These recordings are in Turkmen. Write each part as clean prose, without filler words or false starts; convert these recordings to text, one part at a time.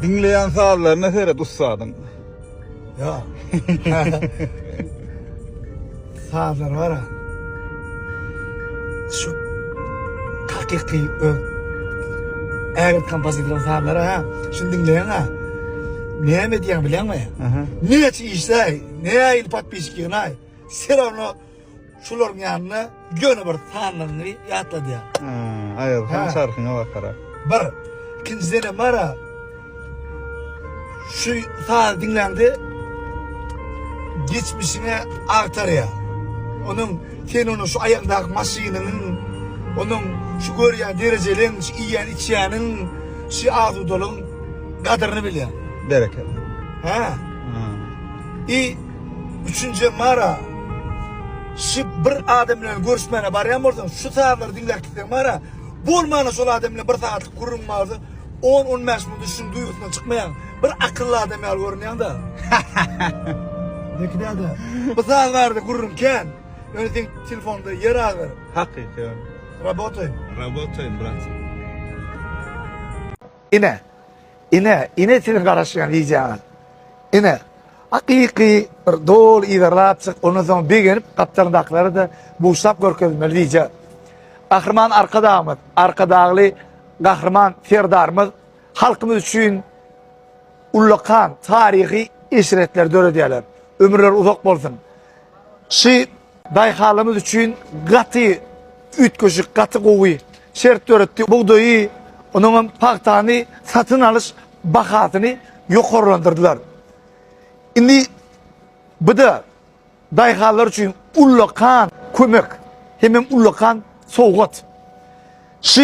Diňleýän sazlaryna seret ussadyň. Ýa. Sazlar bar ha. Şu hakyky öz ägirt kompozitoryň sazlary ha. Şuny diňleýäň ha. Näme diýýäň bilýäňmi? Näçe işläý, nähili podpisçik ýygnaý. Все равно Şularyň ýanynda ýöne bir sanlygyňy ýatladýar. Ha, aýazhan çarhyňa bakara. Bir. Ikinjiden bara şu saz diňläňde geçmişiňe agtarýar. Onuň sen onu şu aýagyňdaky maşynyňyň, onuň şu görýän derejeleň, şu iýýän içýäniň, şu azudalygyň gadyryny bilýär. Berekella. Ha. I Üçünjem bara şu bir adam bilen görüşmäne barýan bolsaň şu sazlary diňläp gitseň bara bolmana şol adam bilen bir sagatlyk gürrüň barsa 10-15 minut şuň duýgusyndan çykmaýaň. Bir akylly adam ýaly görünýäň-de. Beki däde. Bu saz barada gürrüň kän. Ýöne seň telefonda ýer agyr. Hakyky. Rabotaým. Rabotaým, brat. Ine. Ine, ine siziň garaşýan wideoňyz. Ine, hakyky bir doly yzarlapjyk, ondan soň begenip gapdalyndakylara-da buşlap görkezilmeli wideo. Gahryman Arkadagymyz, Arkadagly Gahryman Serdarymyz halkymyz üçin ullakan taryhy eşretleri döredýärler. Ömürleri uzak bolsun. Şu daýhanlarymyz üçin gaty üýtgeşik, gaty gowy şert döretdi. Bugdaýy, onuň hem pagtany satyn alyş bahasyny ýokarlandyrdylar. Indi bu-da daýhanlar üçin ullakan kömek, hemem ullakan sowgat. Şu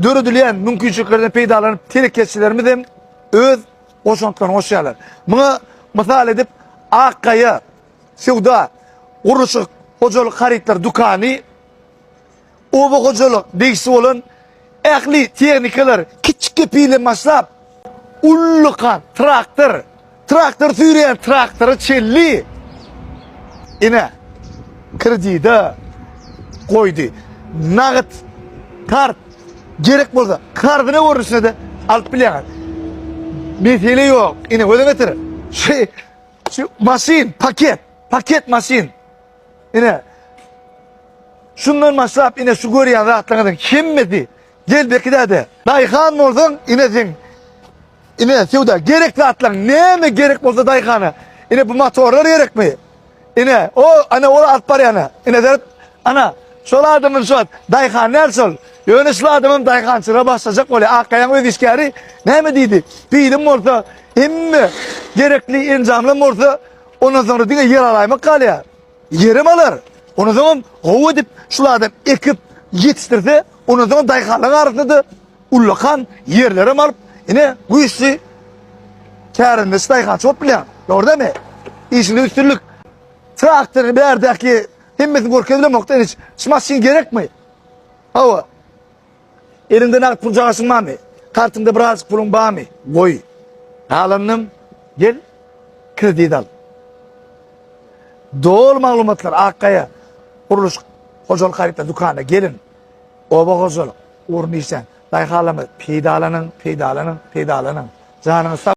döredilýän mümkinçiliklerden peýdalanyp telekeçilerimiz hem öz goşantlaryny goşýarlar. Muňa mysal edip Ak gaýa söwda, gurluşyk, hojalyk harytlar dükany, oba hojalyk degişli bolan ähli tehnikalar kiçi kepilden başlap, ullakan traktor, traktor süýreýän traktora çenli ine kredide goýdy. Nagt, kart gerek bolsa karzyna görnüşinde-de alyp bilýäňiz. Mesele ýok. Ine göze getir. Şu Şu maşyn, paket, paket maşyn. Ine. Şundan başlap ine şu görýän zatlaryňyzyň hemmesi gel Beki däde. Daýhan bolsaň ine sen ine söwda gerek zatlaryň näme gerek bolsa daýhana. Ine bu motorlar gerekmi? Ine o ana ol alyp barýana. Ine seret ana şol adamyň şu daýhan däl şol. Ýöne şul adamam daýhançylyga başlajak bolýar. Akgaýaň öz işgäri näme diýdi? Pilim bolsa, hemme gerekli enjamlam bolsa, ondan soňra diňe ýer alaýmak galýar. Ýerem alar. Ondan soňam gowy edip şul adam ekip ýetişdirse, ondan soňam daýhanlaryň arasynda-da ullakan ýerlerem alyp, ine güýçli kärendeçi daýhançy bolup bilýär. Dogry dälmi? Işiňde üstünlik. Traktory bärdäki hemmesini görkezilemok-da, ine şu maşyn gerekmi? Hawa. Eliňde nagt puljagaşyň barmy? Kartyňda birazjyk puluň barmy? Goý. Galanynam gel, kredit al. Doly maglumatlar Akgaýa gurluşyk hojalyk harytlar dükanyna geliň. Oba hojalyk ugruny işlän daýhanlarymyz peýdalanyň, peýdalanyň, peýdalanyň. Janyňyz sag.